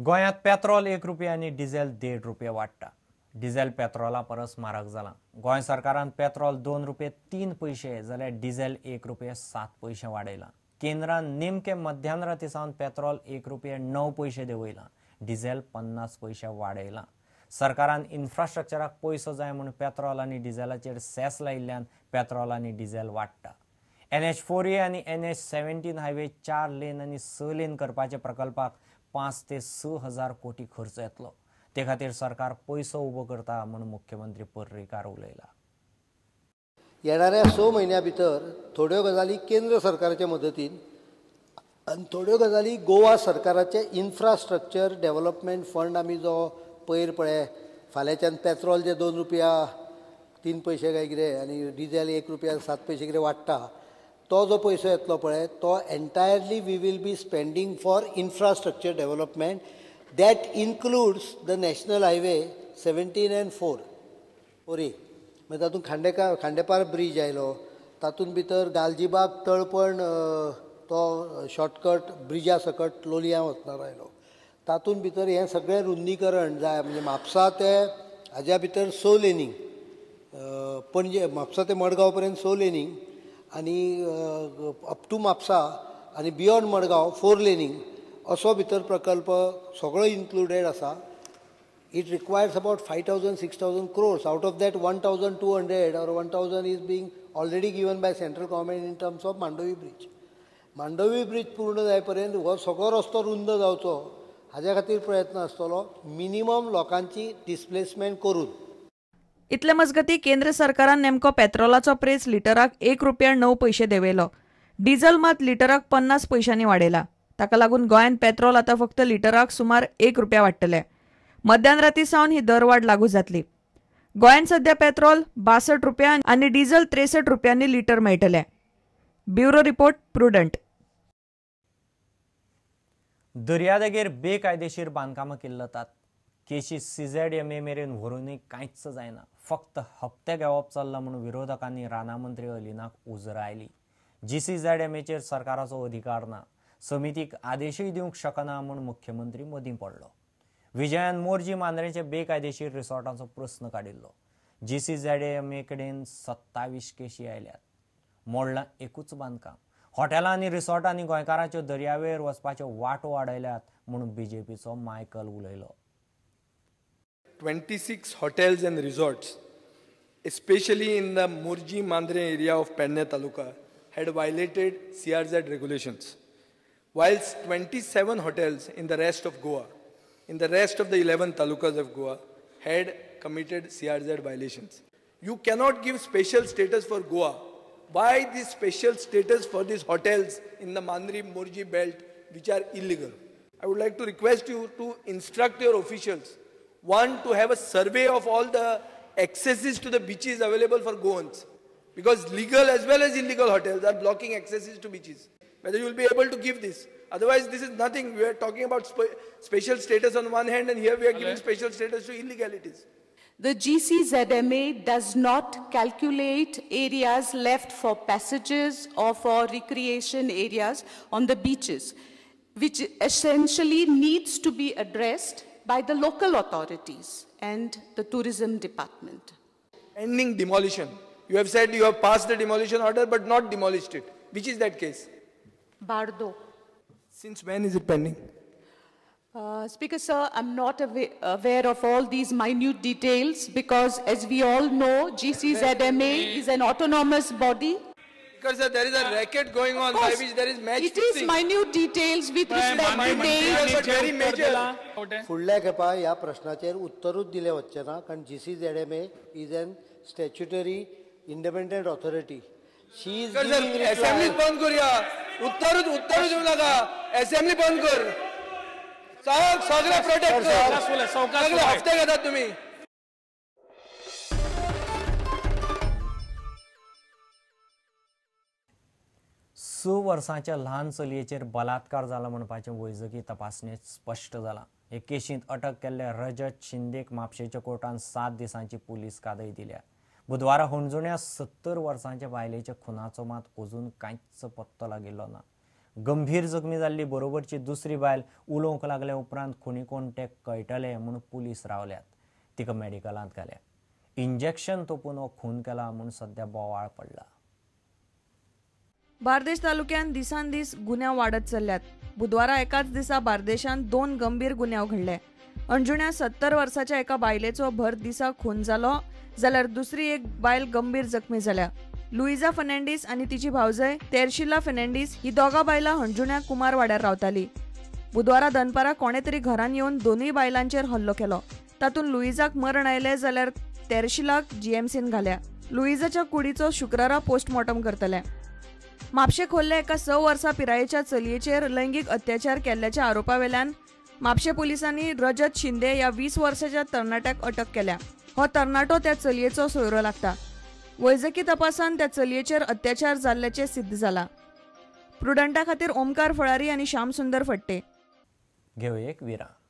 गोंयांत पेट्रोल 1 रुपया आनी डिझेल 1.5 रुपया वाडटा. डिझेल पेट्रोला परस म्हारग जालां. गोंय सरकारान पेट्रोल 2 रुपये 3 पयशे जाल्यार डिझेल 1 रुपये 7 पयशे वाडयलां. केंद्रान नेमके मध्यान राती सावन पेट्रोल 1 रुपये 9 पयशे देंवयलां, डिझेल 50 पयशे वाडयलां. सरकारान इन्फ्रास्ट्रक्चराक पयसो जाय म्हूण पेट्रोल आनी डिझेलाचेर सेस लायिल्ल्यान पेट्रोल आनी डिझेल वाडटा. NH 4A आनी NH 17 highway 4 लेन आनी 6 लेन करपाच्या प्रकल्पाक 5 ते 6 हजार कोटी खर्च येतलो. ते खातीर सरकार पयसो उबो करता म्हूण मुख्यमंत्री पर्रीकार उलयला. येणाऱ्या 6 म्हयन्या भितर थोड्यो गजाली केंद्र सरकाराच्या मदतीन आनी थोड्यो गजाली गोवा सरकाराचे इन्फ्रास्ट्रक्चर डेव्हलपमेंट फंड आमी जो पयर पळय फाल्यांच्यान पेट्रोल जे 2 रुपया 3 पयशे काय कितें आनी डिझेल 1 रुपया 7 पयशे कितें वाडटा, तो जो पयसो येतलो पळय तो entirely we will be spending for infrastructure development that includes the national highway 17 and 4A. मागीर तातूंत खांडेपार ब्रीज आयलो, तातूंत भितर गालजीबाग तळपण तो शॉर्टकट ब्रिजा सकट लोलयां वतना आयलो, तातूंत भितर हें सगळें रुंदीकरण जाय म्हणजे म्हापसा ते हाज्या भितर 6 लेनींग, पणजे म्हापसा ते मडगांव पर्यंत 6 लेनींग आनी अप टू म्हापसा आनी बियोंड मडगांव 4 लेनींग असो भितर प्रकल्प सगळो इन्क्लुडेड आसा. It requires about 5,000-6,000 crores. Out of that 1,200 or 1,000 is being already given by central government in terms of Mandovi bridge. Mandovi bridge पूर्ण जाय पर्यंत हो सगळो रस्तो रुंद जावचो हाज्या खातीर प्रयत्न आसतलो, मिनिमम लोकांची डिस्प्लेसमेंट करून. इतले मजगती केंद्र सरकारान नेमको पेट्रोलाचो प्रेस लिटराक 1 रुपया 9 पयशे देंवयलो. डिझेल मात लिटराक 50 पयशांनी वाडयला. ताका लागून गोंयांत पेट्रोल आतां फक्त लिटराक सुमार 1 रुपया वाडटले. मध्यान राती सावन ही दरवाड लागू जातली. गोंयांत सध्या पेट्रोल 62 रुपया आनी डिझेल 63 रुपयांनी लिटर मेळटले. Bureau report, Prudent. दर्यादेगेर बेकायदेशीर बांदकामां किल्लतात. केशी CZMA मेरेन व्हरूनय कांयच जायना, फक्त हप्ते घेवप चल्लां म्हूण विरोधकांनी रानां मंत्री अलिनाक उजरायली. GCZMAचेर सरकाराचो अधिकार ना, समितीक आदेशूय दिवंक शकना म्हूण मुख्यमंत्री मदीं पडलो. विजयान मोरजी मांद्रेचे बेकायदेशीर रिसॉर्टाचो प्रस्न काडिल्लो. GCZMA कडेन 27 केशी आयल्यात. मोडलां एकूच बांदकाम. हॉटेलां आनी रिसॉर्टांनी गोंयकारांच्यो दर्यावेळेर वचपाच्यो वाटो वाडयल्यात म्हूण बीजेपीचो मायकल उलयलो. 26 hotels and resorts, especially in the Morjim Mandrem area of Pedne Taluka, had violated CRZ regulations, whilst 27 hotels in the rest of Goa, in the rest of the 11 talukas of Goa, had committed CRZ violations. You cannot give special status for Goa. Why this special status for these hotels in the Mandri Morjim belt, which are illegal? I would like to request you to instruct your officials, one, to have a survey of all the accesses to the beaches available for Goans, because legal as well as illegal hotels are blocking accesses to beaches. Whether you will be able to give this. Otherwise, this is nothing. We are talking about special status on one hand, and here we are giving special status to illegalities. The GCZMA does not calculate areas left for passages or for recreation areas on the beaches, which essentially needs to be addressed by the local authorities and the tourism department. Ending demolition. You have said you have passed the demolition order but not demolished it. Which is that case? Bardo. Since when is it pending? Speaker sir, I'm not aware of all these minute details because, as we all know, GCZMA is an autonomous body. Because sir, there is a racket going on by which there is match It is minute details with respect to dates. But very major. फुडल्या खेपा ह्या प्रश्नाचेर उत्तरूच दिलें वचचें ना, कारण GCZMA is an statutory independent authority. She is giving reply. Assembly बंद करूया. उत्तरूच दिवं नाका. असेंब्ली बंद कर. सगळे प्रोटेक्ट कर. सगळे हप्ते घेतात तुम्ही. 6 वर्सांच्या ल्हान चलयेचेर बलात्कार जाला म्हणपाचें वैजकी तपासणेंत स्पश्ट जालां. हे केशींत अटक केल्ल्या रजत शिंदेक म्हापशेच्या कोर्टान 7 दिसांची पुलीस कादय दिल्या. बुधवारा हणजुण्या 70 वर्सांच्या बायलेच्या खुनाचो मात अजून कांयच पत्तो लागिल्लो ना. गंभीर जखमी जाल्ली बरोबरची दुसरी बायल उलोवंक लागल्या उपरांत खुनी कोण ते कळटले म्हूण पुलीस रावल्यात. तिका मेडिकलांत घाल्या. इंजेक्शन तोपून हो खून केला म्हूण सध्या बोवाळ पडला. बार्देश तालुक्यांत दिसान दीस गुन्यांव वाडत चल्ल्यात. बुधवारा एकाच दिसा बार्देशांत 2 गंभीर गुन्यांव घडले. अंजुण्या 70 वर्साच्या एका बायलेचो भर दिसा खून जालो, जाल्यार दुसरी एक बायल गंभीर जखमी जाल्या. लुईजा फर्नांडीस आनी तिची भावजय तेरशिला फर्नांडीस ही दोगां बायलां हणजुण्या कुमारवाड्यार रावताली. बुधवारा दनपारा कोणे तरी घरान येवन दोनूय बायलांचेर हल्लो केलो. तातूंत लुईजाक मरण आयलें जाल्यार तेरशिलाक जीएमसीन घाल्या. लुईजाच्या कुडीचो शुक्रारा पोस्टमॉर्टम करतले. म्हापशें खोर्ले एका 6 वर्सां पिरायेच्या चलयेचेर लैंगीक अत्याचार केल्ल्याच्या आरोपावेल्यान म्हापशें पुलिसांनी रजत शिंदे ह्या 20 वर्साच्या तरणाट्याक अटक केल्या. हो तरणाटो त्या चलयेचो सोयरो लागता. वैजकी तपासान त्या चलयेचेर अत्याचार जाल्ल्याचें सिद्ध जाला. प्रुडंटा खातीर ओमकार फळारी आनी श्यामसुंदर फट्टे. घेवया एक विराम.